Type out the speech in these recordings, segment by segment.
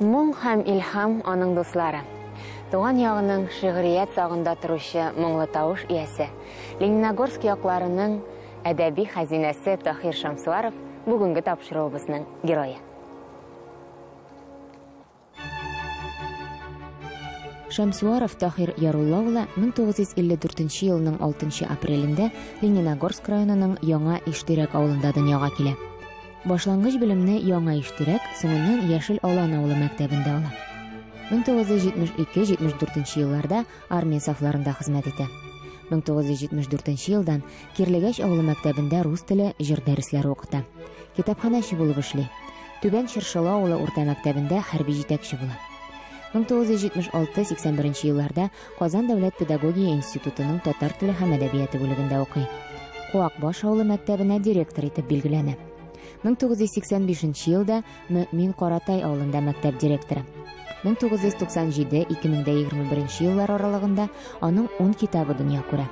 Моң һәм илһам аның дуслары. Туган ягының шигърият сагында торучы моңлы тавыш иясе, Лениногорск якларының әдәби хәзинәсе Таһир Шәмсуаров бүгенге тапшыруыбызның герое. Шәмсуаров Таһир Ярулла улы 1954 елның 6 апрелендә Лениногорск районының Яңа Иштирәк авылында дөньяга килә. Башлангыч белемне Яңа Иштирәк, соңыннан Яшел Алан авылы мәктәбендә ала. 1972-74 елларда армия сафларында хезмәт итә. 1974 елдан Кирлегәч авылы мәктәбендә рус теле, җыр дәресләре укыта. Китапханәче булып эшли. Түбән Чыршылы авылы урта мәктәбендә хәрби җитәкче була. 1976-81 елларда Казан дәүләт педагогия институтының татар теле һәм әдәбияты бүлегендә укый. Куакбаш авылы мәктәбенә директор итеп билгеләнә. 1985 елда Мөэмин Каратай авылында мәктәп директоры. 1997-2021 еллар аралыгында аның 10 китабы дөнья күрә.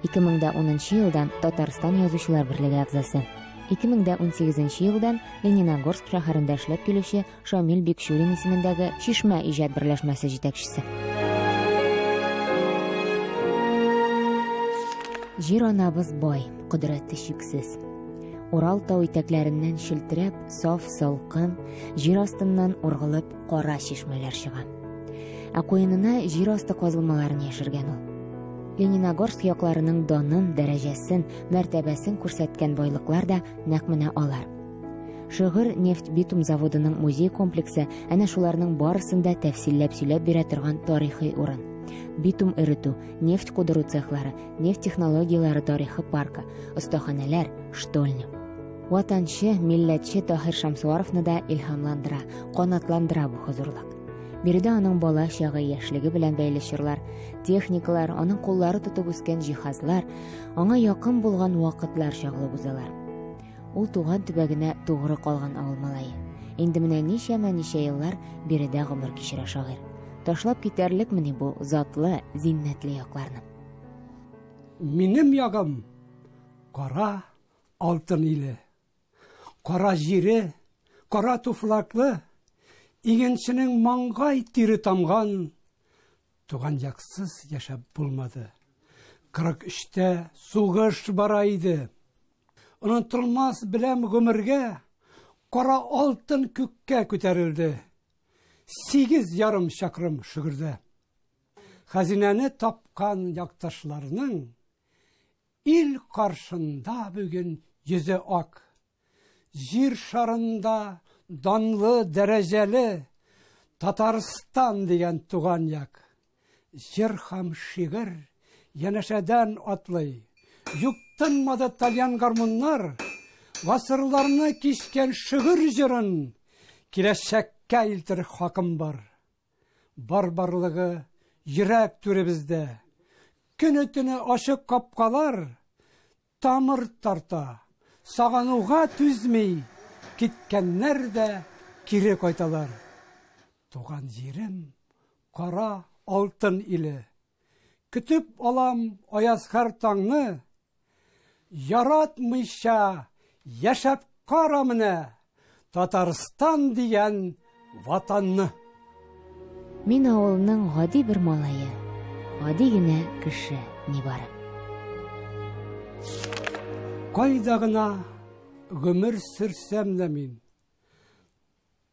2010 елдан Татарстан Язучылар берлеге әгъзасы. 2018 елдан Лениногорск шәһәрендә эшләп килүче Шамил Бикчурин исемендәге Чишмә иҗат берләшмәсе җитәкчесе. Җир анабыз бай, кодрәте чиксез. Урал тау итәкләреннән челтерәп, саф, салкын, җир астыннан ургылып кара чишмәләр чыга. Ә куенына җир асты казылмаларын яшергән ул. Лениногорск якларының данын, дәрәҗәсен, мәртәбәсен күрсәткән байлыклар да нәкъ менә алар. Шөгер нефть-битум заводының музей комплексы әнә шуларның барысын да тәфсилләп сөйләп бирә торган тарихи урын. Битум эретү, нефть кудыру цехлары, нефть технологияләре тарихы паркы, остаханәләр, штольня. Ватанчы, милләтче Таһир Шәмсуаровны да илһамландыра, канатландыра бу хозурлык. Биредә аның бала чагы, яшьлеге белән бәйле чорлар, техникалар, аның куллары тотып үскән җиһазлар, аңа якын булган вакытлар чагылып узалар. Ул туган төбәгенә тугры калган авыл малае. Инде менә ничәмә-ничә еллар биредә гомер кичерә шагыйрь. Ташлап китәрлекмени бу затлы, зиннәтле якларны? Минем ягым кара алтын иле. Кара җире, кара туфраклы, игенченең маңгай тире тамган туган яксыз яшәп булмады. 43-тә сугыш бара иде. Онытылмас беләм гомергә, кара алтын күккә күтәрелде. 8,5 чакрым Шөгердә. Хәзинәне тапкан якташларның ил каршында бүген йөзе ак. Җир шарында данлы, дәрәҗәле Татарстан дигән туган як. Җыр һәм шигырь янәшәдән атлый. Юк тынмады тальян гармуннар, гасырларны кичкән шигырь җырын киләчәккә илтер хакым бар. Бар барлыгы йөрәк түребездә. Көне-төне ачык капкалар тамыр тарта. Сагынуга түзми, киткәннәр дә кире кайталар. Туган җирем кара алтын иле. Көтеп алам аяз һәр таңны, яратмыйча яшәп кара менә Татарстан дигән ватанны. Мин авылның гади бер малае, гади генә кеше нибары. Кайда гына гомер сөрсәм дә мин,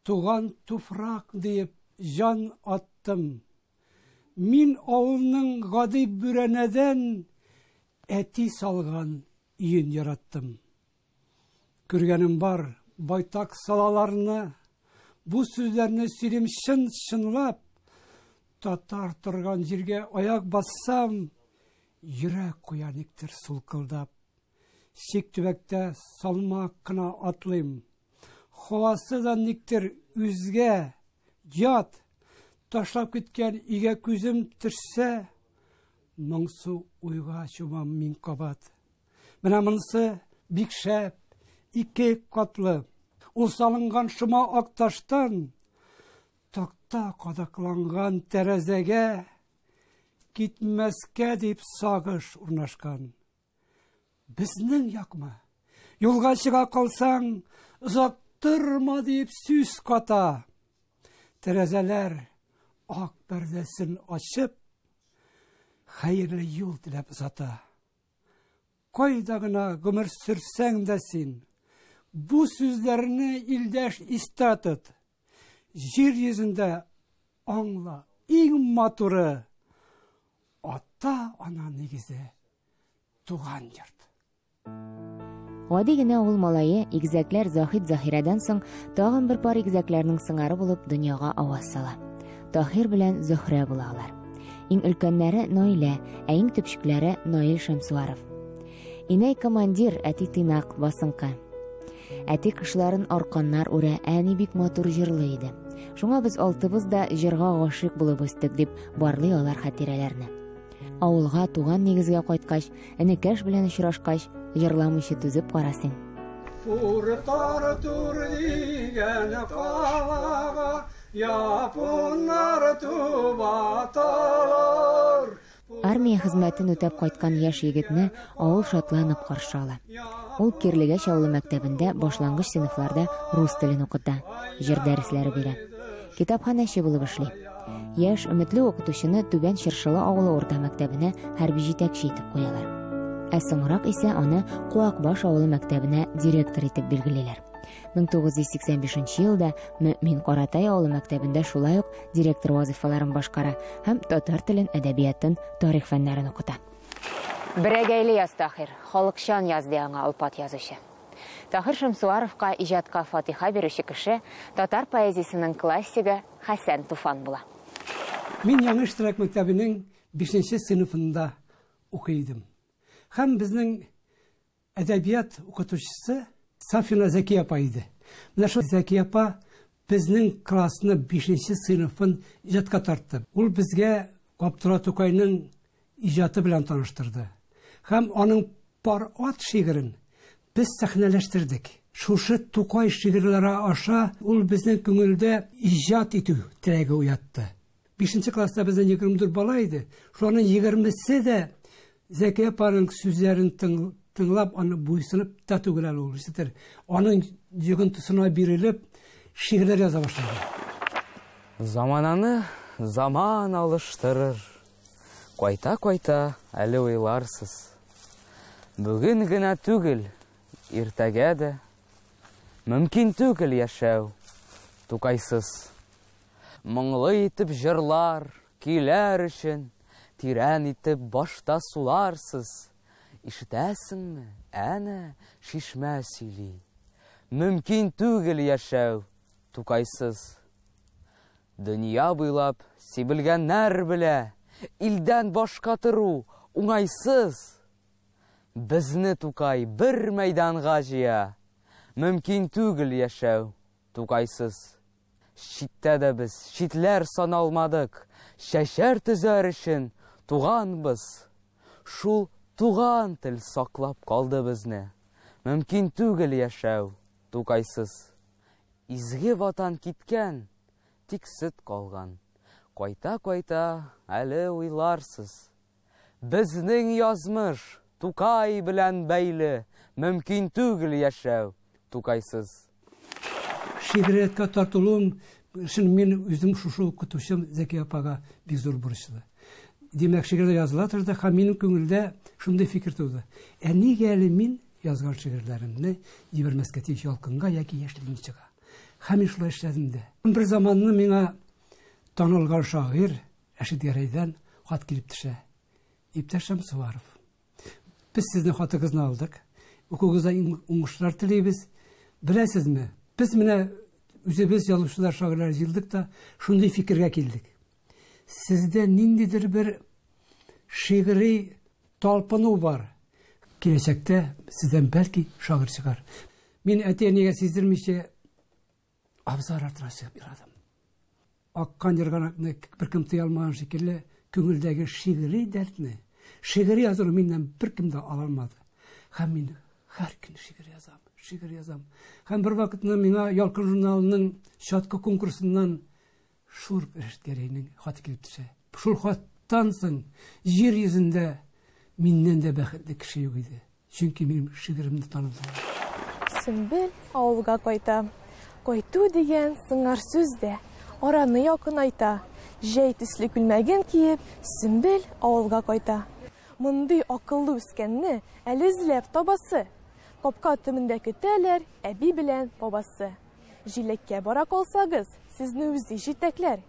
туган туфрак диеп җан аттым. Мин авылның гади бүрәнәдән әти салган өен яраттым. Күргәнем бар байтак салаларны, бу сүзләрне сөйлим чын-чынлап. Татар торган җиргә аяк бассам, йөрәк куя никтер сулкылдап. Чик төбәктә салмак кына атлыйм. Һавасы да никтер үзгә, ят. Ташлап киткән өйгә күзем төшсә, моңсу уйга чумам мин кабат. Менә монысы бик шәп, ике катлы. Ул салынган шома ак таштан, такта кадакланган тәрәзәгә китмәскә дип сагыш урнашкан. Безнең якмы? Юлга чыга калсаң, озак торма дип сүз ката. Тәрәзәләр ак пәрдәсен ачып, хәерле юл теләп озата. Кайда гына гомер сөрсәң дә син, бу сүзләрне илдәш истә тот. Җир йөзендә аңла, иң матуры ата-ана нигезе, туган йорт. Гади генә авыл малае, игезәкләр Заһид Заһирәдән соң тагын бер пар игезәкләрнең сыңары булып дөньяга аваз сала. Таһир белән Зөһрә була алар. Иң өлкәннәре Наилә, ә иң төпчекләре Наил Шәмсуаров. Инәй командир, әти тыйнак, басынкы. Әти кышларын арканнар үрә, ә әни бик матур җырлый иде. Шуңа без алтыбыз да җырга гашыйк булып үстек, дип барлый алар хатирәләрне. Авылга, туган нигезгә кайткач, энекәш белән очрашкач, җырламыйча түзеп кара син. Пуртар-тур дигән калага японнар туп аталар. Армия хезмәтен үтәп кайткан яшь егетне авыл шатланып каршы ала. Ул Кирлегәч авылы мәктәбендә башлангыч сыйныфларда рус телен укыта, җыр дәресләре бирә. Китапханәче булып эшли. Яшь, өметле укытучыны Түбән Чыршылы авылы урта мәктәбенә хәрби җитәкче итеп куялар. Ә соңрак исә аны Куакбаш авылы мәктәбенә директор итеп билгелиләр. 1985 елда Мөэмин Каратай авылы мәктәбендә шулай ук директор вазыйфаларын башкара һәм татар телен, әдәбиятын, тарих фәннәрен укыта. Берәгәйле яз, Таһир, халыкчан яз, ди аңа олпат язучы. Таһир Шәмсуаровка иҗатка фатиха бирүче кеше татар поэзиясенең классигы Хәсән Туфан була. Мин Яңа Иштирәк мәктәбенең бишенче сыйныфында укый идем. Һәм безнең әдәбият укытучысы Сафина Зәкия апа иде. Менә шул Зәкия апа безнең классны бишенче сыйныфын иҗатка тартты. Ул безгә Габдулла Тукайның иҗаты белән таныштырды. Һәм аның Пар ат шигырен без сәхнәләштердек. Шушы Тукай шигырьләре аша ул безнең күңелдә иҗат итү теләге уятты. Бишенче класста безнең 24 бала иде. Шуларның егермесе дә Зәкия апаның сүзләрен тыңлап, аны буйсынып та түгел әле ул, ишетер. Аның йогынтысына бирелеп, шигырьләр яза башлады. Замананы заман алыштырыр. Кайта-кайта әле уйларсыз. Бүген генә түгел, иртәгә дә. Мөмкин түгел яшәү Тукайсыз. Моңлы итеп җырлар, көйләр өчен, тирән итеп башта суларсыз. Ишетәсеңме, әнә чишмә сөйли. Мөмкин түгел яшәү Тукайсыз. Дөнья буйлап сибелгәннәр белә, илдән башка тору уңайсыз. Безне Тукай бер мәйданга җыя, мөмкин түгел яшәү Тукайсыз. Читтә дә без читләр саналмадык, чәчәр төзәр өчен туганбыз. Шул туган тел саклап калды безне, мөмкин түгел яшәү Тукайсыз. Изге ватан киткән, тик сөт калган. Кайта-кайта әле уйларсыз. Безнең язмыш Тукай белән бәйле, мөмкин түгел яшәү Тукайсыз. Шигърияткә тартылуым өчен мин үзем шушы укытучым Зәкия апага бик зур бурычлы. Димәк, шигырьләр языла торды һәм минем күңелдә шундый фикер туды. Ә нигә әле мин язган шигырьләремне җибәрмәскә тиеш Ялкынга яки Яшь ленинчыга? Һәм мин шулай эшләдем дә. Бер заманны миңа танылган шагыйрь Рәшит Гәрәйдән хат килеп төшә. Иптәш Шәмсуаров, без сезнең хатыгызны алдык. Укуыгызда уңышлар телибез. Беләсезме, без менә үзебез язучылар, шагыйрьләр җыелдык та шундый фикергә килдек. Сездә ниндидер бер шигъри талпыну бар. Киләчәктә сездән бәлки шагыйрь чыгар. Мин әти-әнигә сиздермичә абзар артына чыгып еладым. Аккан ерганакны беркем тыя алмаган шикелле, күңелдәге шигъри дәртне, шигъри язуны миннән беркем дә ала алмады. Һәм мин һәр көн шигырь язам, шигырь язам. Һәм бер вакытны миңа Ялкын журналының Чаткы конкурсыннан Шур Рәшит Гәрәйнең хаты килеп төшә. Шул хаттан соң җир йөзендә миннән дә бәхетле кеше юк иде. Чөнки минем шигыремне таныдылар. Сөмбел авылга кайта. Кайту дигән сыңар сүз дә араны якынайта. Җәй төсле күлмәген киеп, Сөмбел авылга кайта. Мондый акыллы үскәнне әле эзләп табасы. Капка төбендә көтәләр әби белән бабасы. Җиләккә бара калсагыз, сезне үзе җитәкләр.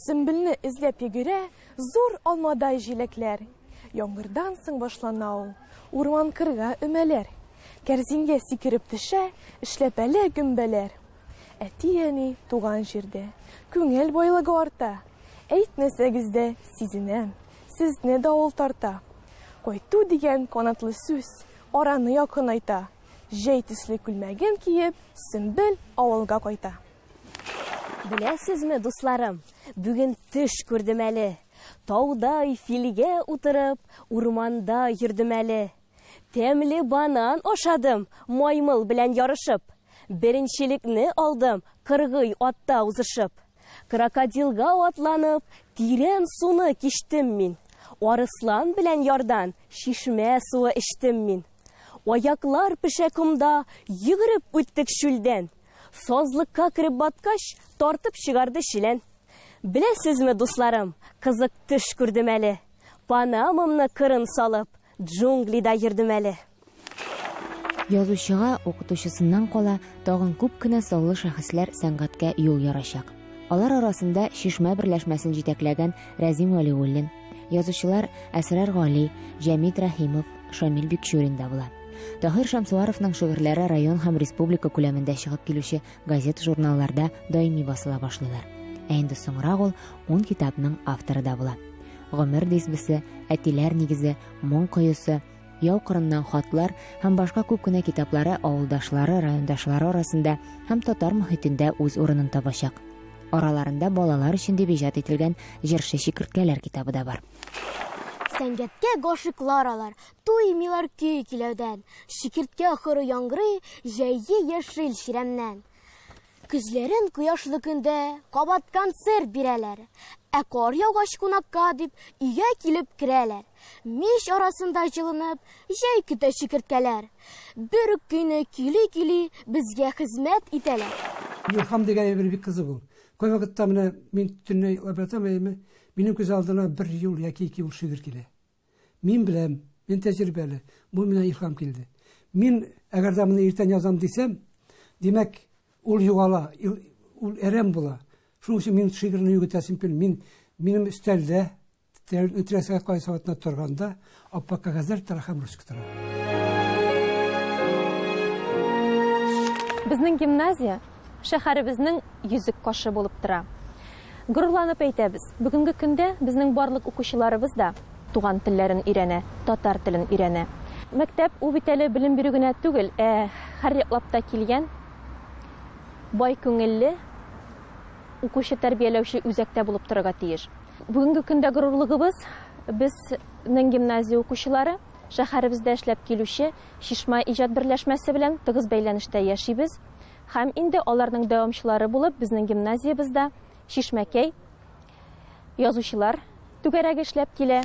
Сөмбелне эзләп йөгерә зур алмадай җиләкләр. Яңгырдан соң башлана ул, урман-кырга өмәләр. Кәрзингә сикереп төшә эшләпәле гөмбәләр. Әти-әни туган җирдә, күңел байлыгы арта. Әйтмәсәгез дә сизенәм, сезне давыл тарта. Кайту дигән канатлы сүз араны якынайта. Җәй төсле күлмәген киеп, Сөмбел авылга кайта. Беләсезме, дусларым, бүген төш күрдем әле. Таудай филгә утырып, урманда йөрдем әле. Тәмле банан ашадым, маймыл белән ярышып. Беренчелекне алдым, кыргый атта узышып. Крокодилга атланып, тирән суны кичтем мин. Арыслан белән ярдан чишмә суы эчтем мин. Аяклар пешә комда, йөгереп үттек чүлдән. Сазлыкка кереп баткач, тартып чыгарды челән. Беләсезме, дусларым, кызык төш күрдем әле. Панамамны кырын салып, джунглида йөрдем әле. Язучыга укытучысыннан кала тагын күп кенә саллы шәхесләр сәнгатькә юл ярачак. Алар арасында Чишмә берләшмәсен җитәкләгән Рәзим Вәлиуллин, язучылар Әсрар Гали, Җәмит Рәхимов, Шамил Бикчурин да була. Таһир Шәмсуаровның шигырьләре район һәм республика күләмендә чыгып килүче газета-журналларда даими басыла башлыйлар. Ә инде соңрак ул 10 китапның авторы да була. Гомер дисбесе, Әтиләр нигезе, Моң коесы, Яу кырыннан хатлар һәм башка күп кенә китаплары авылдашлары, райондашлары арасында һәм татар мохитендә үз урынын табачак. Араларында балалар өчен дип иҗат ителгән Җырчы чикерткәләр китабы да бар. Сәнгатькә гашыйклар алар, туймыйлар көй көйләүдән. Чикерткә хоры яңгырый җәйге яшел чирәмнән. Көзләрен кояшлы көндә кабат концерт бирәләр. Ә кар яугач кунакка дип өйгә килеп керәләр. Мич арасында җылынып, җәй көтә чикерткәләр. Бер үк көйне көйли-көйли безгә хезмәт итәләр. Илһам дигән әйбер бик кызык ул. Кайвакытта менә мин төнлә йоклап ятам, әйеме, минем күз алдына бер юл яки ике юл шигырь килә. Мин беләм, мин тәҗрибәле, бу миңа илһам килде. Мин әгәр дә моны иртән язам дисәм, димәк, ул югала, ул әрәм була. Шуның өчен мин шигырьне югетәсем килми. Мин минем өстәлдә теләсә кайсы вакытта торганда аппак кәгазьләр тора һәм ручка тора. Безнең гимназия шәһәребезнең йөзек кашы булып тора. Горурланып әйтәбез, бүгенге көндә безнең барлык укучыларыбыз да туган телләрен өйрәнә, татар телен өйрәнә. Мәктәп ул бит әле белем бирү генә түгел, ә һәр яклап та килгән бай күңелле укучы тәрбияләүче үзәктә булып торырга тиеш. Бүгенге көндә горурлыгыбыз безнең гимназия укучылары шәһәребездә эшләп килүче Чишмә иҗат берләшмәсе белән тыгыз бәйләнештә яшибез. Һәм инде аларның дәвамчылары булып безнең гимназиябездә Чишмәкәй язучылар түгәрәге эшләп килә.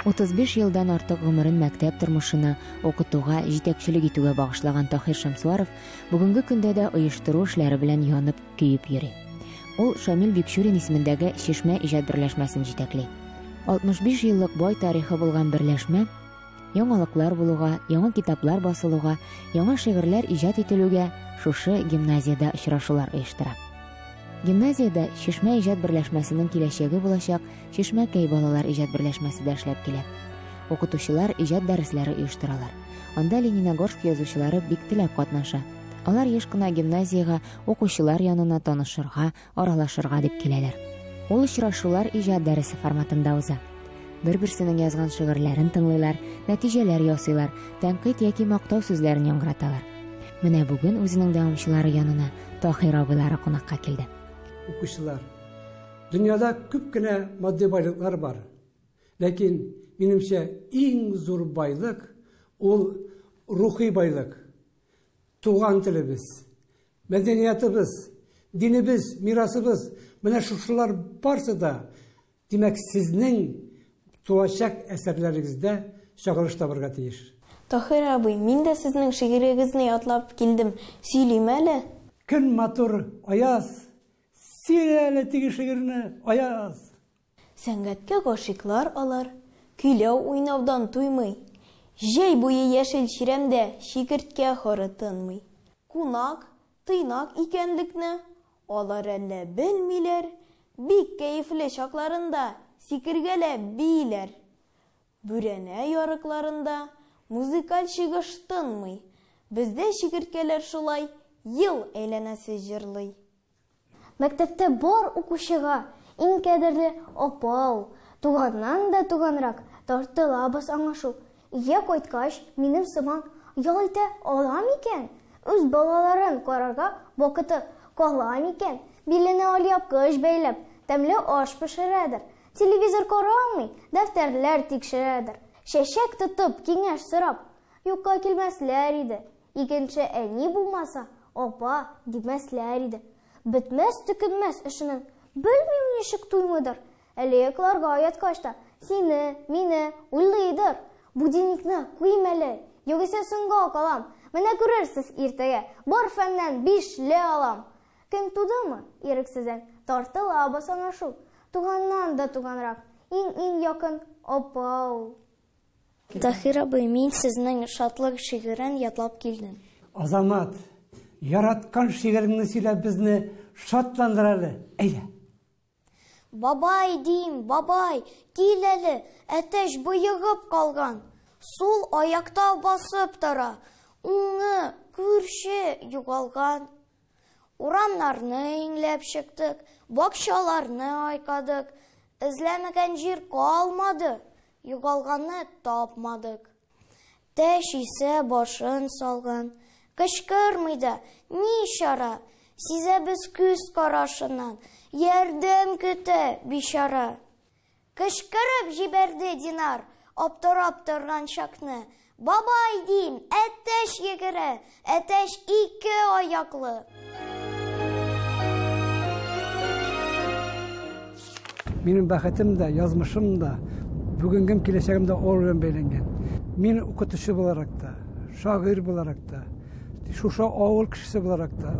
35 елдан артык гомерен мәктәп тормышына, укытуга, җитәкчелек итүгә багышлаган Таһир Шәмсуаров бүгенге көндә дә оештыру эшләре белән янып, көеп йөри. Ул Шамил Бикчурин исемендәге Чишмә иҗат берләшмәсен җитәкли. 65 еллык бай тарихы булган берләшмә яңалыклар булуга, яңа китаплар басылуга, яңа шигырьләр иҗат ителүгә шушы гимназиядә очрашулар оештыра. Гимназиядә Чишмә иҗат берләшмәсенең киләчәге булачак Чишмәкәй балалар иҗат берләшмәсе дә эшләп килә. Укытучылар иҗат дәресләре оештыралар. Анда Лениногорск язучылары бик теләп катнаша. Алар еш кына гимназиягә укучылар янына танышырга, аралашырга дип киләләр. Ул очрашулар иҗат дәресе форматында уза. Бер-берсенең язган шигырьләрен тыңлыйлар, нәтиҗәләр ясыйлар, тәнкыйть яки мактау сүзләрен яңгыраталар. Менә бүген үзенең дәвамчылары янына Таһир абыйлары кунакка килде. Укучылар, дөньяда күп кенә матди байлыклар бар. Ләкин минемчә иң зур байлык ул рухи байлык. Туган телебез, мәдәниятыбыз, динебез, мирасыбыз, менә шушылар барсы да, димәк, сезнең туачак әсәрләрегездә чагылыш табарга тиеш. Таһир абый, мин дә сезнең шигырегезне ятлап килдем. Сөйлим әле. Көн матур, аяз, Сөйлә әле теге шигырьне, Аяз! Сәнгатькә гашыйклар алар, көйләү уйнаудан туймый. Җәй буе яшел чирәмдә чикерткә хоры тынмый. Кунак, тыйнак икәнлекне алар әллә белмиләр, бик кәефле чакларында сикергәләп бииләр. Бүрәнә ярыкларында музыкаль чыгыш тынмый. Бездә чикерткәләр шулай ел әйләнәсе җырлый. Мәктәптә бар укучыга иң кадерле апа ул. Туганнан да туганрак, тартылабыз аңа шул. Өйгә кайткач, минем сыман ял итә ала микән? Үз балаларын карарга вакыты кала микән? Биленә алъяпкыч бәйләп, тәмле аш пешерәдер. Телевизор карамый, дәфтәрләр тикшерәдер. Чәчәк тотып, киңәш сорап, юкка килмәсләр иде. Икенче әни булмаса, апа димәсләр иде. Бетмәс-төкенмәс эшенең белмим ничек туймыйдыр. Әле йокларга яткач та сине, мине уйлыйдыр. Будильникны куйыйм әле, югыйсә соңга калам. Менә күрерсез иртәгә, бар фәннән бишле алам. Көн тудымы, ирексездән тартылабыз аңа шул. Туганнан да туганрак, иң-иң якын апа ул. Таһир абый, мин сезнең Шатлык шигырен ятлап килдем. Азамат, яраткан шигыреңне сөйләп безне шатландыр әле, әйдә. Бабай, дим, бабай, кил әле, әтәч боегып калган. Сул аякта басып тора, уңы, күрше, югалган. Урамнарны иңләп чыктык, бакчаларны айкадык, эзләмәгән җир калмады, югалганны тапмадык. Тәч исә башын салган, кычкырмый да, ни чара, сизәбез күз карашыннан, ярдәм көтә бичара. Кычкырып җибәрде Динар, аптырап торган чакны. Бабай, дим, әтәч йөгерә, әтәч ике аяклы. Минем бәхетем дә, язмышым да, бүгенгем, киләчәгем дә авыл белән бәйләнгән. Мин укытучы буларак та, шагыйрь буларак та, шушы авыл кешесе буларак та,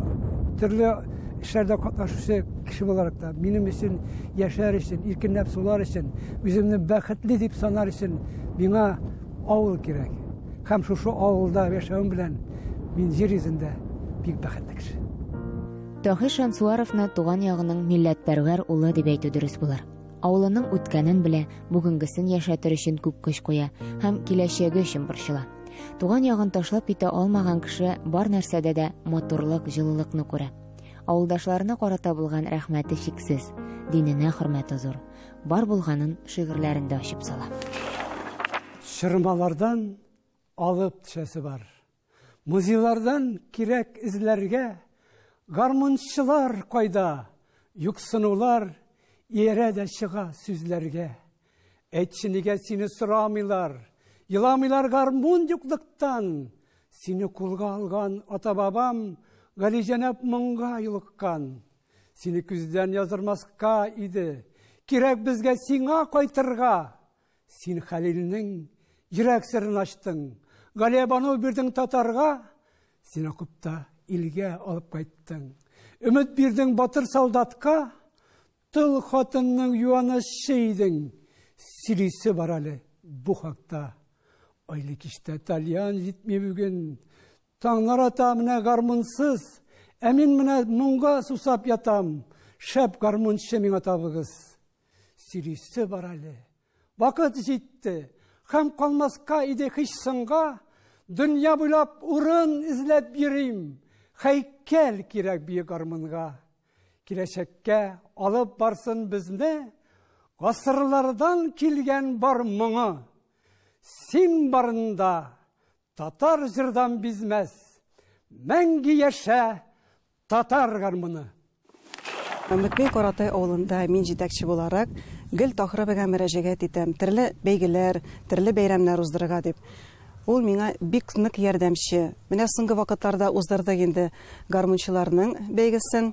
төрле эшләрдә катнашучы кеше буларак та, минем өчен яшәр өчен, иркенләп сулар өчен, үземне бәхетле дип санар өчен миңа авыл кирәк. Һәм шушы авылда яшәвем белән мин җир йөзендә бик бәхетле кеше. Таһир Шәмсуаровны туган ягының милләтпәрвәр улы дип әйтү дөрес булыр. Авылының үткәнен белә, бүгенгесен яшәтер өчен күп көч куя һәм киләчәге өчен борчыла. Туган ягын ташлап китә алмаган кеше бар нәрсәдә дә матурлык, җылылыкны күрә. Авылдашларына карата булган рәхмәте чиксез, диненә хөрмәте зур. Бар булганын шигырьләрендә ачып сала. Чормалардан алып төшәсе бар. Музейлардан кирәк эзләргә. Гармунчылар кайда? Юксынулар иярә дә чыга сүзләргә. Әйтче, нигә сине сорамыйлар? Еламыйлар гармун юклыктан. Сине кулга алган ата-бабам галиҗәнәп моңга юлыккан. Сине күздән яздырмаска иде. Кирәк безгә сиңа кайтырга. Син Хәлилнең йөрәк серен ачтың. Галиябану бирдең татарга. Син окопта илгә алып кайттың. Өмет бирдең батыр солдатка. Тыл хатынның юанычы идең. Сөйлисе бар әле бу хакта. Айлы кичтә тальян җитми бүген. Таңнар ата менә гармунсыз. Ә мин менә моңга сусап ятам. Шәп гармунчы миңа табыгыз. Сөйлисе бар әле. Вакыт җитте. Һәм калмаска иде һич соңга. Дөнья буйлап урын эзләп йөрим. Һәйкәл кирәк бөек гармунга. Киләчәккә алып барсын безне гасырлардан килгән бар моңы. Син барында татар җырдан бизмәс. Мәңге яшә татар гармуны. Мөкбей Каратай авылында мин җитәкче буларак гел Таһир абыйга мөрәҗәгать итәм. Төрле бәйгеләр, төрле бәйрәмнәр уздырырга дип. Ул миңа бик нык ярдәмче. Менә соңгы вакытларда уздырдык инде гармунчыларның бәйгесен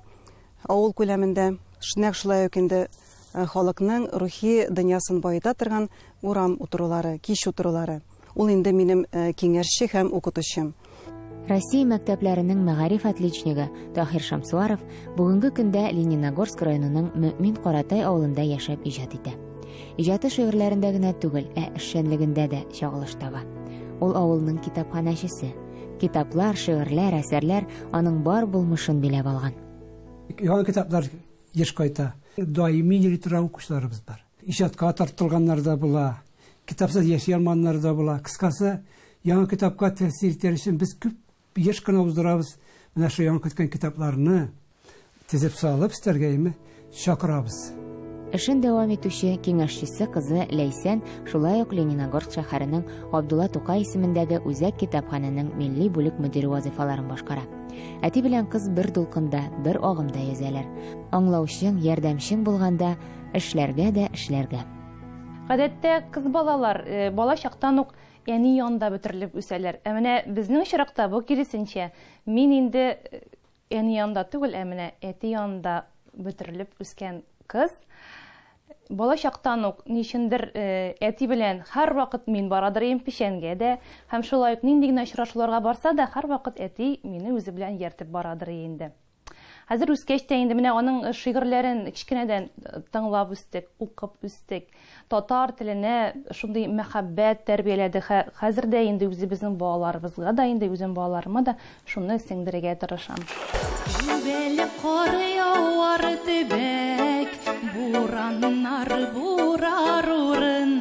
авыл күләмендә. Нәкъ шулай ук инде халыкның рухи дөньясын баета торган урам утырулары, кич утырулары. Ул инде минем киңәшче һәм укытучым. Россия мәктәпләренең мәгариф отличнигы Таһир Шамсуаров бүгенге көндә Лениногорск районының Мөэмин Каратай авылында яшәп иҗат итә. Иҗаты шигырьләрендә генә түгел, ә эшчәнлегендә дә чагылыш таба. Ул авылның китапханәчесе. Китаплар, шигырьләр, әсәрләр аның бар булмышын биләп алган. Яңа китаплар еш кайта. Даими йөри торган укучыларыбыз бар. Иҗатка тартылганнар да була, китапсыз яши алмаганнар да була. Кыскасы, яңа китапка тәэсир итәр өчен без күп еш кына уздырабыз. Менә шул яңа көткән китапларны тезеп салып өстәлгә име чакырабыз. Эшен дәвам итүче киңәшчесе кызы Ләйсән шулай ук Лениногорск шәһәренең Габдулла Тукай исемендәге үзәк китапханәнең милли бүлек мөдире вазыйфаларын башкара. Әти белән кыз бер дулкында, бер агымда йөзәләр. Аңлаучың, ярдәмчең булганда эшләргә дә эшләргә. Гадәттә кыз балалар бала чактан ук әни янында бөтерелеп үсәләр. Ә менә безнең очракта бу киресенчә. Мин инде әни янында түгел, ә менә әти янында бөтерелеп үскән кыз. Бала чактан ук ни өчендер әти белән һәрвакыт мин барадыр идем печәнгә дә, һәм шулай ук нинди генә очрашуларга барса да, һәрвакыт әти мине үзе белән ияртеп барадыр инде. Хәзер үскәч тә инде менә аның шигырьләрен кечкенәдән тыңлап үстек, укып үстек. Татар теленә шундый мәхәббәт тәрбияләде. Хәзер дә инде үзебезнең балаларыбызга да, инде үзем балаларыма да шуны сеңдерергә тырышам. Түбәле кар явар төбәк, бураннар бурар урын.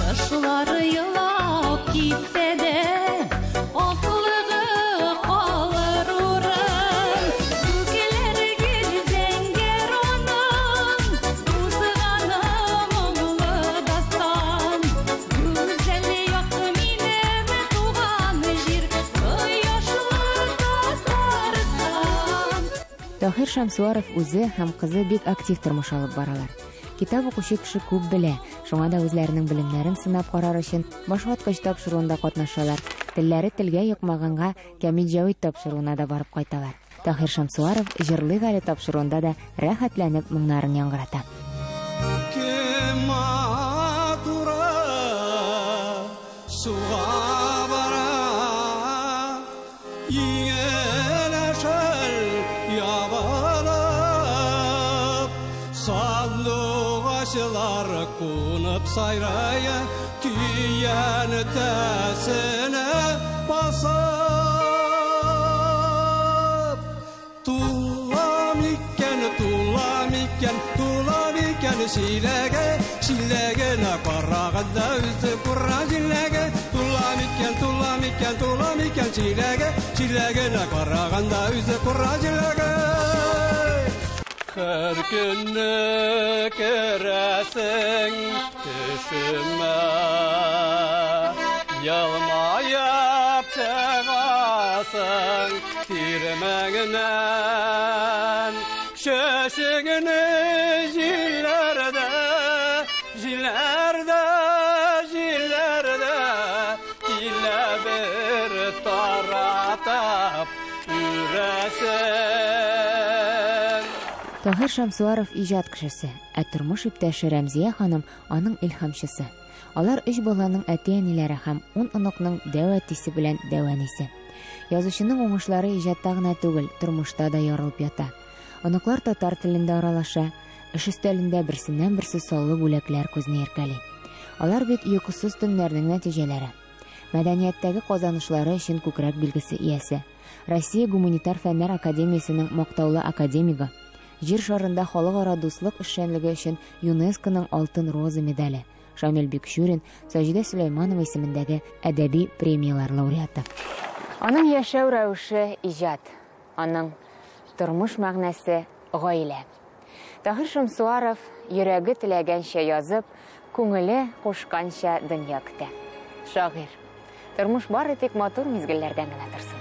Кышлар елап китсә дә, аклыгы калыр урын. Күкләр гел зәңгәр аның, узганы моңлы дастан. Гүзәл як минем туган җир, кояшлы Татарстан. Таһир Шамсуаров үзе һәм кызы бик актив тормыш алып баралар. Китап укучы кеше күп белә, шуңа да үзләренең белемнәрен сынап карар өчен башваткыч тапшыруында катнашалар. Телләре телгә йокмаганга Камил Җәвит тапшыруына да барып кайталар. Таһир Шамсуаров Җырлыйк әле тапшыруында да рәхәтләнеп моңнарын яңгырата. Кем матура суга бара, иңеләшел ябылып, сандугачлар кунып сайрая, көйән тәсенә басып. Тулам икән, тулам икән, тулам икән шиләгә, шиләгенә караганда үзе кура җиләге. Тулам икән, тулам икән, тулам икән шиләгә, шиләгенә караганда үзе кура җиләге. Һәр көнне керәсең төшемә, елмаеп чыгасың тирмәңнән. Чәчеңне җилләрдә, җилләрдә, җилләрдә килә бер таратып үрәсең. Таһир Шамсуаров иҗат кешесе, ә тормыш иптәше Рәмзия ханым аның илһамчысы. Алар өч баланың әти-әниләре һәм 10 оныкның дәү әтисе белән дәү әнисе. Язучының уңышлары иҗатта гына түгел, тормышта да ярылып ята. Оныклар татар телендә аралаша, эш өстәлендә берсеннән-берсе саллы бүләкләр күзне иркәли. Алар бит йокысыз төннәрнең нәтиҗәләре. Мәдәнияттәге казанышлары өчен күкрәк билгесе иясе. Россия гуманитар фәннәр академиясенең мактаулы академигы, Җир шарында халыкара дуслык эшчәнлеге өчен ЮНЕСКОның Алтын роза медале, Шамил Бикчурин, Саҗидә Сөләйманова исемендәге әдәби премиялар лауреаты. Аның яшәү рәвеше иҗат, аның тормыш мәгънәсе гаилә. Таһир Шамсуаров йөрәге теләгәнчә язып, күңеле кушканча дөнья көтә. Шагыйрь. Тормыш бары тик матур мизгелләрдән генә торсын.